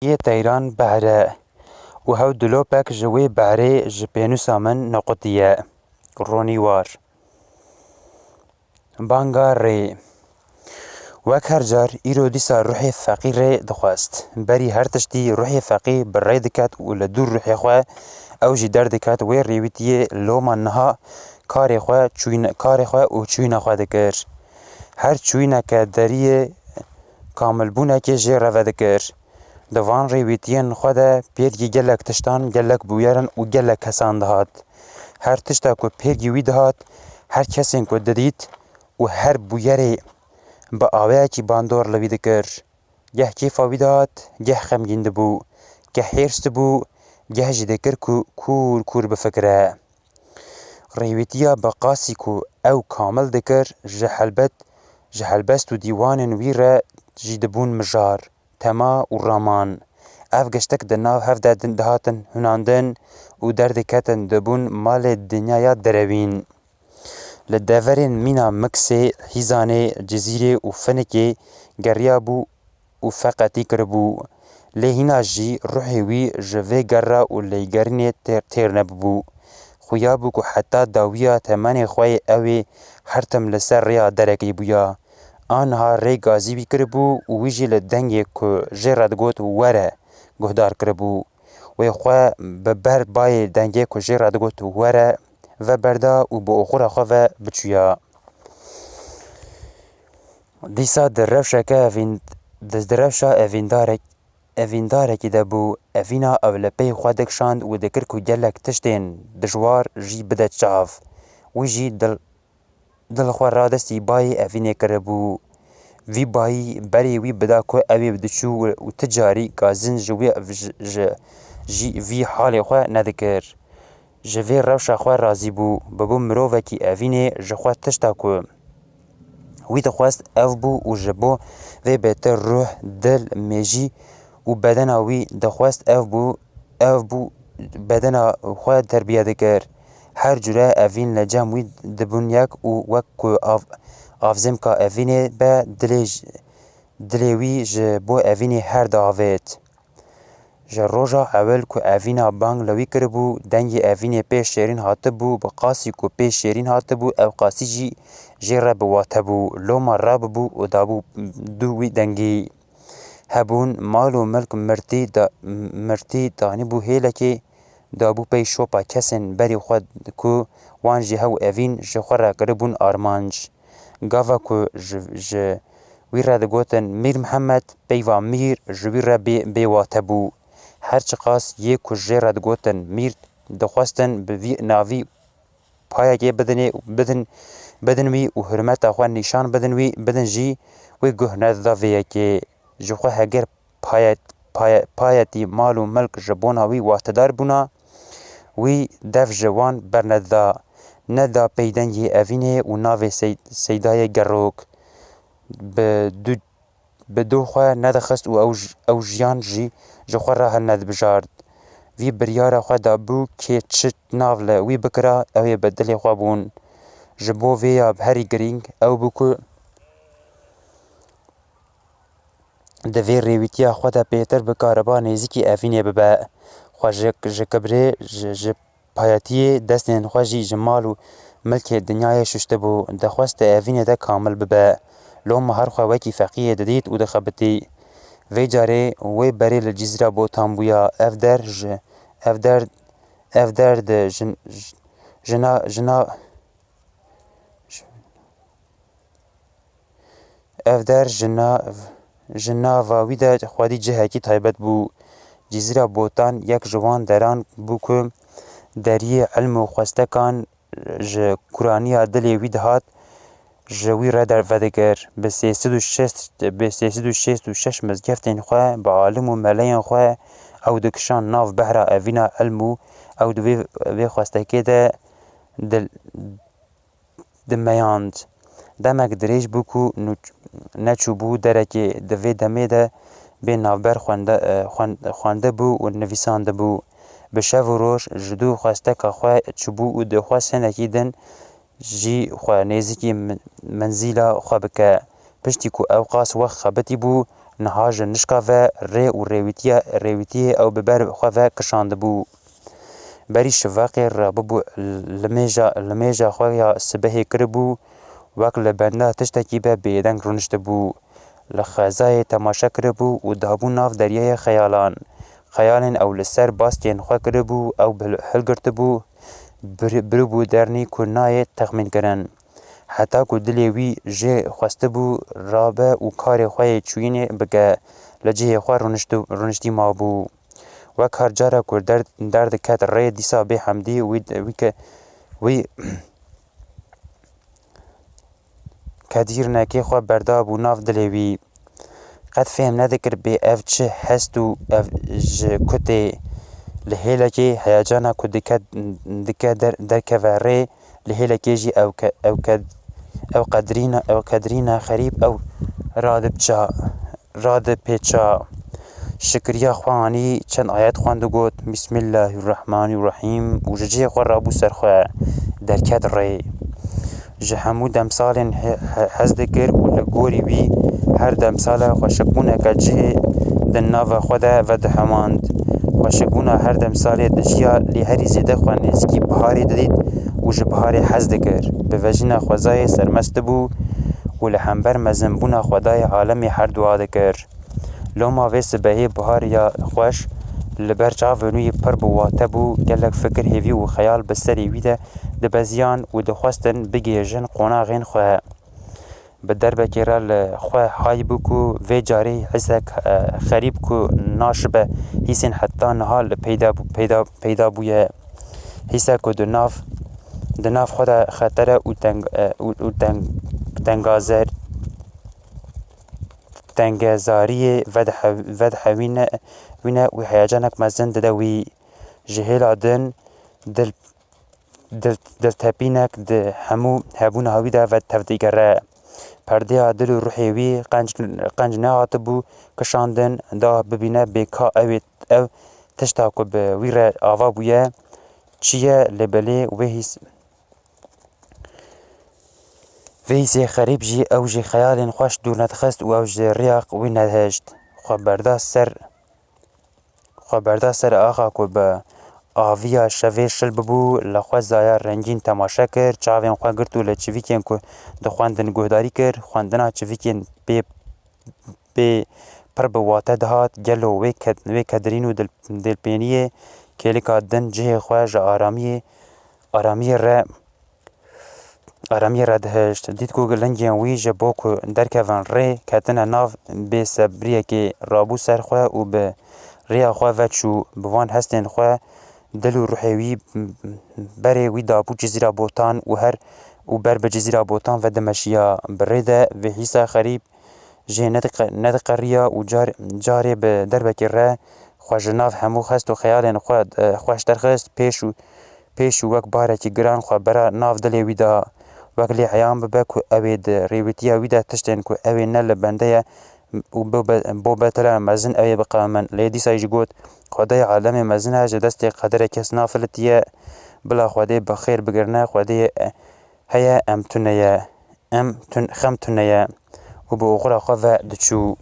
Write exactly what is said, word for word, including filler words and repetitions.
Yê teyran behre û hew dilopek ji wê behrê ji pênûsa min nequtiye. Ronî war. Banga rê. Wek her car, îro dîsa ruhê feqî rê dixwest. Berî her tiştî ruhê feqî bi rê diket û li dûr ruhê xwe ew jî derdiket wê rêwîtiyê loma niha karê xwe çûyîn-, karê xwe û çûyîna xwe dikir. Her çûyîneke deriyê kamilbûnekê jê re vedikir. Di van rêwîtiyên xwe de pêrgî gelek tiştan, gelek bûyerin û gelek kesan dihat. Her tişta ku pêrgî wî dihat, her kesên ku didît û her bûyerê bi awayekî bandor li wî dikir. Geh kêfa wî dihat, geh xemgîn dibû, geh hêrs dibû, geh jî dikir ku kûr kûr bifikire. Rêwîtiya bi qasî ku ew kamil dikir, ji helbet, ji helbest û dîwanên wî re jî dibûn mijar, tema û raman. Ev giştik di nav hev de din-, dihatin hunandin û derdiketin dibûn malê dinyaya derewîn. Li deverên mîna Miksê, Hîzanê, Cizîrê û Finikê geriyabû û feqetî kiribû. Lê hîna jî ruhê wî ji vê gerra û lêgerînê têr, têr nebibû. Xuya bû ku heta dawiya temenê xwe yê ew ê her tim li ser rêya derekê bûya. Aniha rê gazî wî kiribû û wî jî li dengê ku jê re digot were guhdar kiribû. Wê xwe bi ber bayê dengê ku jê re digot were veberda û bi oxira xwe ve biçûya. Dîsa di rewşeke evîn-, di, di rewşa evîndarek-, evîndarekî de bû. Evîna ew li pey xwe dikişand û dikir ku gelek tiştên dijwar jî bide çav. Wî jî dil, dil xwe radestî bayê evînê kiribû. Vî bayî berê wî bida ku ew ê diçû û ti carî gazin ji wî, ji, ji, jî vî halê xwe nedikir. Ji vê rewşa xwe razî bû. Bibû mirovekî evînê ji xwe tişta ku wî dixwest ev bû û ji bo vê bêtir ruh, dil, mêjî û bedena wî dixwest ev bû, ev bû bedena xwe terbiye dikir. Her cure evîn li cem wî dibûn yek û wek ku av-, avzêmka evînê be dilê j-, dilê wî ji bo evînê her diavêt. Ji roja ewil ku evîna bang li wî kiribû, dengê evînê pê şêrîn hatibû, bi qasî ku pê şêrîn hatibû, ew qasî jî jê re bi wate bû. Loma rabibû û dabû dû wî dengî. Hebûn, mal û milk mirtî da-, mirtî danîbû hêlekê, dabû pey şopa kesên berî xwe ku wan jî hew evîn ji xwe re kiribûn armanc. Gava ku ji, ji wî re digotin Mîr Mihemed, peyva mîr ji wî re bê, bêwate bû. Her çiqas yê ku jê re digotin mîr, dixwestin bi vî navî payekê bidinê, bidin, bidin wî û hurmeta xwe nîşan bidin wî, bidin jî, wê guh nedida vê yekê. Ji xwe heger payet, paye-, payetî mal û milk ji bona wî watedar bûna, wî dev ji wan bernedida, neda pey dengê evînê û navê sey-, seydayê gerok. Bi du, bi dû xwe nedixist û ew j-, ew jiyan jî ji xwe re hilnedibijart. Vî biryara xwe dabû kê çi nav li wî bikira, ew ê bi dilê xwe bûn. Ji bo vê ya herî girîng ew bû ku di vê rêwîtiya xwe de pêtir bikariba nêzîkî evînê bibe. Xwe ji, ji kibrê, ji, ji payetiyê destên xwe jî ji mal û milkê dinyayê şuştibû, dixwest di evînê de kamil bibe. Loma her xwe wekî feqiyê didît û dixebitî. Vê carê wê berê li Cizîra Botan bûya. Ev der ji, ev der, ev der di jin-, jina, jina, Ev der ji na-, ji nava wî de xwedî cihekî taybet bû. Cizîra Botan yek ji wan deran bû ku deriyê ilm û xwestekan ji kuraniya dilê wî dihat, ji wî re derve dikir. Bi sê sed û şêst, bi sê sed û şêst û şeş mizgeftên xwe, bi alim û meleyên xwe ew dikişand nav behra evîna ilm û ew di vê, vê xwestekê de dil-, dimeyand. Demek dirêj bû ku nû-, neçûbû derekê, di vê demê de bê navber xwende-, e, xwen-, xwendibû û nivîsandibû. Bi şev û roj ji dû xwesteka xwe çûbû û dixwest hinekî din jî xwe nêzîkî min-, menzîla xwe bike. Piştî ku ew qas wext xebitî bû, Niha ji nişka ve rê û rêwîtiya, rêwîtiyê ew bi ber xwe ve kişandibû. Berî şivaqê rabibû, limêja, limêja xwe ya sibehê kiribû, wek li benda tiştekî be bêdeng rûniştibû. Li xwezayê temaşe kiribû û dabû nav deryayê xeyalan. Xeyalên ew li ser baskên xwe kiribû, ew bi hilgirtibû, bir-, biribû dernî ku nayê texmînkirin. Heta ku dilê wî jê xwestibû rabe û karê xwe yê çûyînê bike, li cihê xwe rûnişti-, rûniştî mabû. Wek her cara ku der-, derdiket rê, dîsa bê hemdî wî, wî ke-, wî kedîrnekê xwe berdabû nav dilê wî. Qet fêm nedikir bê ev çi hest û ev ji ku tê. Li hêlekê heyecana ku dike, dike der-, derkeve rê, li hêlekê jî ew ke-, ew ke-, ew qedrîna, ew qedrîna xerîb ew radipça, radipêça. Şikiriya xwe anî, çend ayet xwend û got, "Bismillahirrahmanirrahîm" û ji cihê xwe rabû ser xwe, derket rê. Ji hemû demsalên he-, he-, hez dikir û li gorî wî her demsala xweşikbûneke cihê di nava xwe de vedihewand. Xweşikbûna her demsalê dijiya, lê herî zêde xwe nêzîkî biharê didît û ji biharê hez dikir. Bi vejîna xwezayê sermest dibû û li hember mezinbûna xwedayê alemê her dua dikir. Loma vê sibehê bihar ya xweş li ber çavên wî pir bi wate bû, gelek fikir, hêvî û xeyal bi serê wî de dibeziyan û dixwestin bigihêjin qonaxên xwe. Bi derbekê re li xwe hay bû ku vê carê hîsek, e, xerîb ku naşibe hîsên heta niha li peyda bû-, peyda, peyda bûye. Hîsek ku di nav, di nav xwe de xetere û teng-, e, û, û teng-, tengazer-, tengezariyê vedihe-, vedihewîne, wîne û heyecanek mezin dide wî. Ji hêla din dil, dil, diltepînek di hemû hebûna wî de ve tevdigere. Perdeya dil û ruhê wî qenc, qenc nehatibû kişandin, da bibîne bê ka ew ê, ew tişta ku bi wî re ava bûye, çi ye, lê belê wê hîs-, vê hîsê xerîb jî ew ji xeyalên xweş dûr nedixist û ew ji riya wî nedihişt. Xwe berda ser, xwe berda ser axa ku bi aviya şevê şil bibû, li xwezaya rengîn temaşe kir, çavên xwe girt û li çivîkên ku dixwendin guhdarî kir. Xwendina çivîkên pê pê pir bi wate dihat, gelo wê ked-, wê kedrîn û dil-, dilpêniyê kêlika din cihê xwe ji aramiyê, aramiyê re, aramiyê re dihişt. Dît ku lingên wî ji bo ku derkevin rê ketine nav bêsebriyekê, rabû ser xwe û bi rêya xwe ve çû. Bi van hestên xwe dil û ruhê wî berê wî dabû Cizîra Botan û her û ber bi Cizîra Botan ve dimeşiya. Bi rê de vê hîsa xerîb jê nediqe-, nediqeriya û car-, carê bi derbekê re xwe ji nav hemû xest û xeyalên xwe, e, xweş derxist pêş û, pêş û wek barekî giran xwe bera nav dilê wî da. Wek lê eyan bibe ku ew ê di rêwîtiya wî de tiştên ku ew ê ne li bende ye û bo be-, bo betele mezin ew ê biqewimin. Lê dîsa jî got, "Xwedayê alemê mezin e, ji destê qederê kes nafilitiye. Bila Xwedê bi xêr bigirine, Xwedê heye, em tune ye, em tun-, xem tune ye." Û bi oxira xwe ve diçû.